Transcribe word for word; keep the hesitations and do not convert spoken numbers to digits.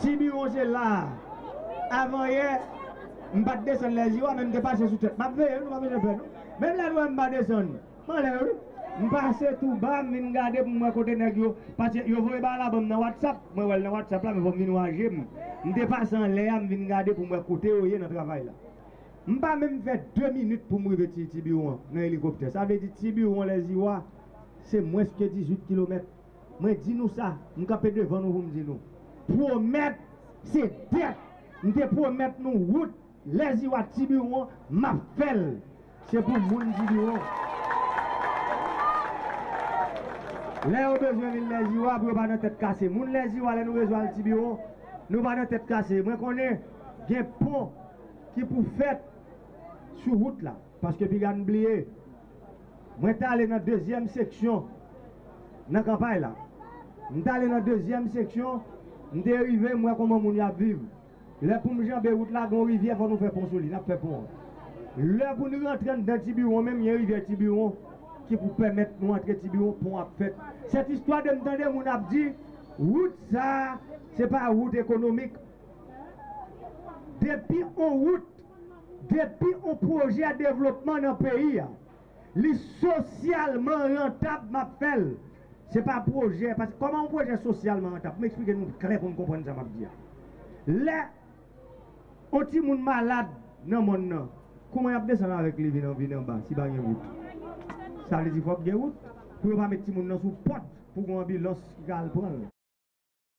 Tibiwon se la a. Avanyè, m pa t desann Lèziwa, men m te pase sou tèt. M ap veye, nou pa bezwen pè, non. Menm lè nou wè m pa desann, m anlè yo, wi. M pase tou ba, m vin gade pou m wè kote nèg yo. Paske yo voye bagay la ban m nan WhatsApp. Mwen wè l nan WhatsApp la, men fò m vin wè a je m. M te pase anlè a, m vin gade pou m wè kote yo ye nan travay la. M pa menm fè de minit pou m rive Ti, Tibiwon nan elikoptè. Sa vle di Tibiwon Lèziwa, se mwens ke dizuit kilomèt. Mwen di nou sa, m kanpe devan nou pou m di nou. Pwomèt, se dèt. M te pwomèt nou wout Lèziwa Tibiwon, m ap fè l. Se pou moun Tibiwon. Lè yo bezwen vin Lèziwa, pou yo pa nan tèt kase. Moun Lèziwa, lè nou bezwen al Tibiwon, nou pa nan tèt kase. Mwen konnen gen pon ki pou fèt sou wout la. Paske piga n bliye, mwen t ale nan dezyèm seksyon nan kanpay la. M t ale nan dezyèm seksyon, m te rive, m wè kòman moun y ap viv. Lè pou m janbe wout la, gen yon rivyè, fò nou fè pon sou li, n ap fè pon an. Lè pou nou rantre anndan Tibiwon, menm gen rivyè Tibiwon ki pou pèmèt nou antre Tibiwon, pon ap fèt. Sèt istwa de m tande moun ap di, wout sa a, se pa wout ekonomik. Depi on wout, depi on pwojè devlopman nan peyi a, li sosyalman rantab, m ap fè l. Se pa pwojè, paske kòman yon pwojè sosyalman rantab? Pou m eksplike nou klè pou n konprann sa m ap di a. Lè on timoun malad nan mòn nan, kouman y ap desann avèk li vin, vin anba si pa gen wout? Sa vle di fòk gen wout pou yo pa met timoun nan sou pòt pou gen yon anbilans ki ka al pran l.